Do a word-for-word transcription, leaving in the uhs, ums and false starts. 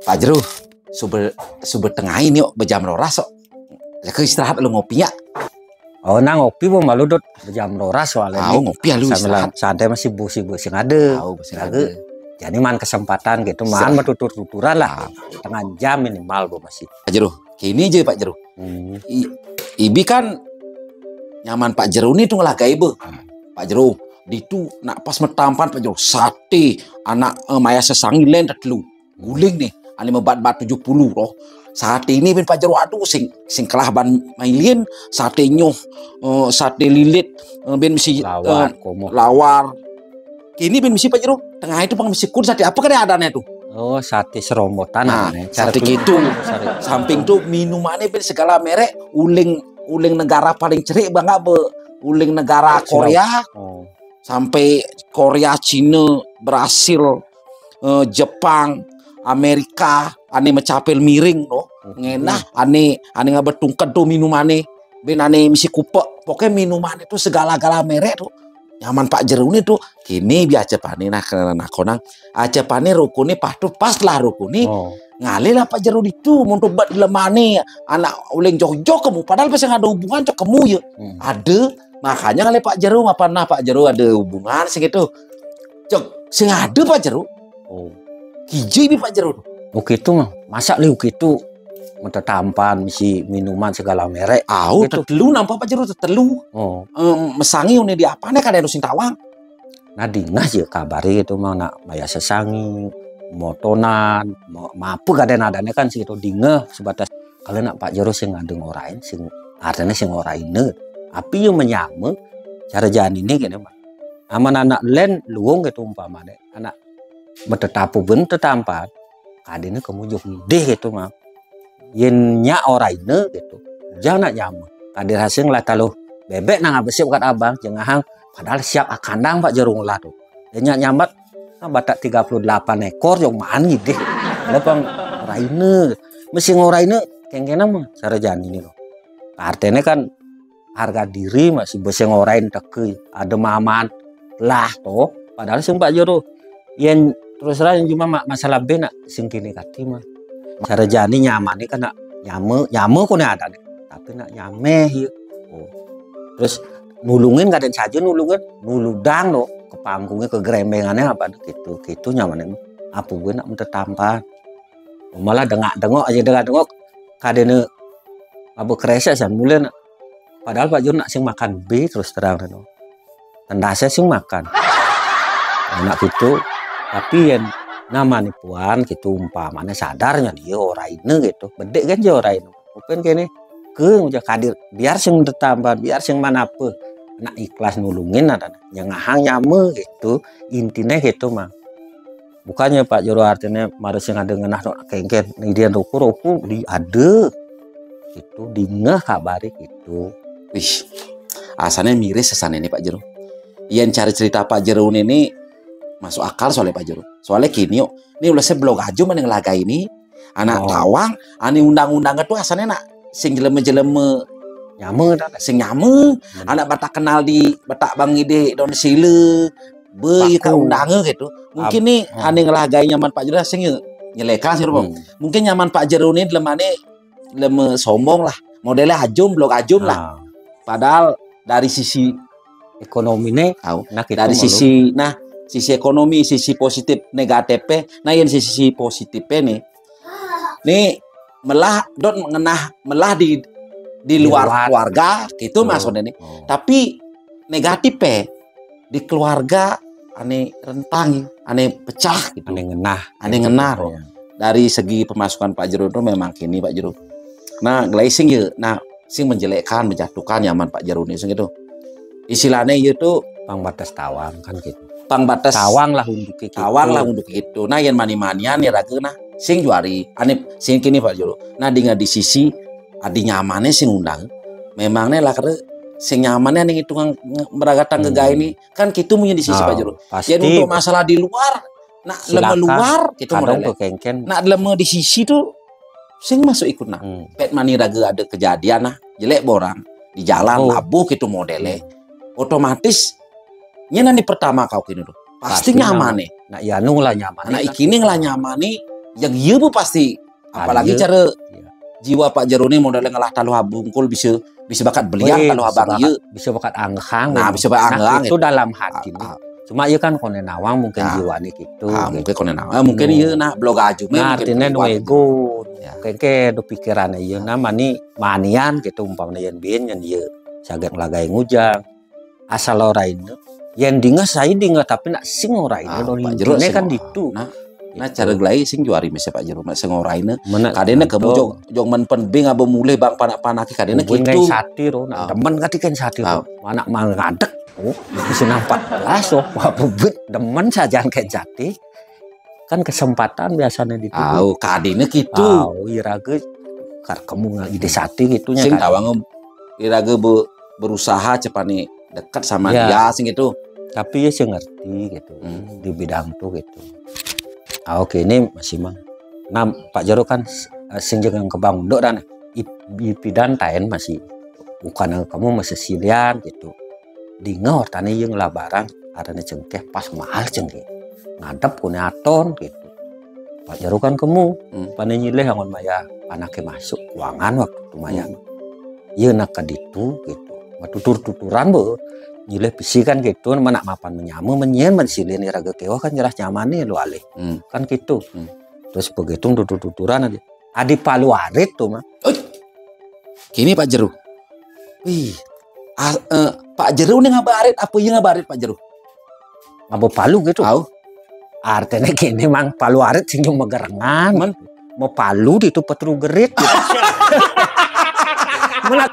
Pak Jero, suba suba tengah ini kok bejam roras kok. Jaka istirahat lu ngopi ya. Oh, nang ngopi bu malu dot bejam roras soalnya. Tahu ngopi lu Sambil istirahat. Santai masih bu sibuk sing ada. Tahu masih Jaga. ada. Jadi man kesempatan gitu, man Istirahat. bertutur-tuturan lah. Ah. Tengah jam minimal bu masih. Pak Jero, kini aja Pak Jero. Hmm. I, ibi kan nyaman Pak Jero ni tu ngelagai be. Pak Jero, ditu nak pas metampan Pak Jero. Sate anak eh, maya sesangi len tetelu. Guling ni, ane mebat-bat tujuh puluh roh. Sate ini ben Pak Jero aduh sing sing kelah ban mailin, sate nyoh, eh, sate lilit, eh, ben misi Lawar, eh, komo. Lawar. Kini ben misi Pak Jero. Tengah itu pang misi kun sate apa kan ada tu? Oh, sate serombotan Nah, namanya. sate Cari gitu. Cari. Samping tu minumannya ben segala merek, uling uling negara paling cerik bangga be uling negara Cina. Korea Oh. Sampai Korea, Cina, Brasil, eh, Jepang, Amerika, ane mecapil miring tu. Ngenah ane ane ngabetungked tu minumane. Ben ane misi kupek. Pokoknya minuman itu segala-gala merek tu. Nyaman Pak Jero ni tu. Kini bi acepane nah kena nah konang. Acepane rukune patut pas lah rukune. Oh. Ngalih lah Pak Jero ditu mun tu bet lemane anak uling jok-jok kemu padahal pas ada hubungan cok kemu ya. Hmm. Ada. Makanya ngalih Pak Jero apa nah Pak Jero ada hubungan sing itu. Cok sing ada Pak Jero. Oh. Kiji bi Pak Jero tu. Oke itu mah. Masa liu gitu. Metetampan misi minuman segala merek. Au Gitu. Tetelu nampak Pak Jero tetelu. Oh. Em, mesangi une di apane kada sing tawang. Nah dingeh ya kabare gitu mah nak maya sesangi, motonan, mau apa kada nadane kan situ dingeh sebatas kalau nak Pak Jero sing ada ngorain sing artinya sing ngoraine. Api yang menyama cara jani ini gini mah. Aman anak len luung gitu umpamane anak betetapu ben tetampat kadine kemujuk deh gitu mah. Yen nyak oraine gitu. Jangan nak nyama. Kadir hasing lah taluh bebek nang abesip kat abang jengahang padahal siap akandang Pak Jero lah tu. Yen nyak nyambat nah, batak tiga puluh delapan ekor jong maan ngidih. Ada pang oraine. Mesti ngoraine kengkena mah cara jani ni lo. Artinya kan harga diri masih besi ngorain teke ada maman lah toh padahal sing Pak Jero yen terus terang cuma ma- masalah be nak sing kini kati mah cara jani nyamane kan nak nyame nyame kone ada nih tapi nak nyame ya oh. Terus nulungin kadang saja nulungin nuludang lo ke panggungnya ke gerembengannya apa gitu gitu nyamane mah. Apa gue nak minta tampan malah dengak dengok aja dengak dengok kadene apa kresek san mulai nak padahal Pak Jero nak sing makan be terus terang tu tendase sing makan anak gitu tapi yen nama ni puan gitu umpamane sadarnya dia oraine gitu bedek kan dia oraine open kene ke ujar kadir biar sing tetampan biar sing mana apa nak ikhlas nulungin ada nyengahang nyama gitu intinya gitu mah bukannya Pak Jero artinya mari sing ada ngenah tok kengken ni dia ruku ruku di ada gitu dingeh kabari gitu. Wih, asalnya miris sesane ini Pak Jero. Yen cari cerita Pak Jero ini masuk akal soalnya Pak Jero. Soalnya kini yuk, ini ulah seblok aja mana ngelagai ini. Anak Oh. Tawang, ani undang-undang itu asalnya nak sing jelema-jelema Nyama dah. Sing nyama, anak batak kenal di batak bang ide don sila, be Paku. Ka undanga gitu. Mungkin ni Ah. Ane ngelagai nyaman Pak Jero sing nyelekan sih Hmm. Mungkin nyaman Pak Jero ni lemane leme sombong lah. Modelnya ajum blok ajum lah. Ah, Padahal dari sisi ekonomi ni tahu nak itu dari malu. Sisi nah sisi ekonomi sisi positif negatifnya nah yang sisi positifnya nih nih melah dot mengenah melah di di luar, Luar. Keluarga gitu Oh. Maksudnya nih Oh. Tapi negatifnya di keluarga ane rentang ane pecah gitu Ane ngenah. Ane ngenah, roh. Ya. Dari segi pemasukan Pak Jero itu memang kini Pak Jero nah glazing ya nah sing menjelekkan menjatuhkan nyaman Pak Jero ni sing itu istilahnya itu Pang batas tawang kan gitu. Pang batas Tawang lah untuk gitu. Tawang lah untuk itu nah yang mani-manian ya ragu nah sing juari ane sing kini Pak Jero nah dengan di sisi adi nyamannya sing undang memangnya lah kata sing nyamannya nih itu ngang- nge- meragatan Hmm. Gegai ini kan gitu punya di sisi Ah, Pak Jero pasti ya untuk masalah di luar nak leme Silakan. Luar gitu Kadang modelnya ke kengken. Nak leme di sisi tu sing masuk ikut nah Hmm. Pet mani raga ada kejadian nah jelek borang di jalan Oh. Labuh gitu modelnya otomatis nya nanti pertama kau kini tu pasti Pasti nyaman nih Nak yanu lah nyaman. anak ikini ngelah nyaman nih Yang ieu bu pasti, apalagi cara jiwa Pak Jero ni model ngelah taluh abungkul bisa, bisa bakat belian taluh abang ieu. Bisa bakat anghang. Nah, bisa bakat anghang. Itu dalam hati ni. Cuma ieu kan koné nawang mungkin jiwa ni gitu. Ah, mungkin koné nawang. Ah, mungkin ieu nah blog aju mah. Nah, artinya nu ego. Kayak do pikiran ieu nah mani manian gitu umpamanya yén bin yén ieu saget ngelagai ngujang. Asal oraina. Yén dingeh saya dingeh tapi nak sing oraina. Ah, Pak Jero kan ditu. Nah, nah cara gelai sing juari mesti Pak Jero mak sing oraina. Kadéna kamu jong jong men pen bing aba mulih bang panak-panak kadéna gitu. Kain satir, oh, nah, demen kati kain satir. Mana mangadek. Oh, bisa nampak belas, oh, wah bebet demen sajaan kain satir. Kan kesempatan biasanya ditu. Au, kadéna gitu. Au, iraga kar kamu nggak ide sati gitu nya. Sing tawang iraga be- berusaha cepani dekat sama dia sing gitu. Tapi ya sing ngerti gitu di bidang tuh gitu. Ah, oke, ini masih mang. Nah, Pak Jero kan eh, sing jeung kebang unduk dan i- i- pidan taén masih bukan kamu masih silian gitu. Dingeh ortane yang labaran adanya cengkeh pas mahal cengkeh. Ngadep kuné aton gitu. Pak Jero kan kamu, pane nyilih angon maya anaknya masuk keuangan waktu itu maya. Iya nak ka ditu gitu. Mah tutur-tuturan be. Nyilih bisi kan gitu, mana mapan menyama menyén men silih ni raga kéweh kan jelas nyamané lu alih. Kan gitu. Terus begitu tutur-tuturan aja. Adi palu arit tuh mah. Kini Pak Jero. Wih, ah, eh, Pak Jero ni ngabarit apa iya ngabarit Pak Jero? Ngaba palu gitu. Au. Artinya kini mang palu arit sing jeung magerengan. Men. Mau palu ditu petru gerit gitu. Mana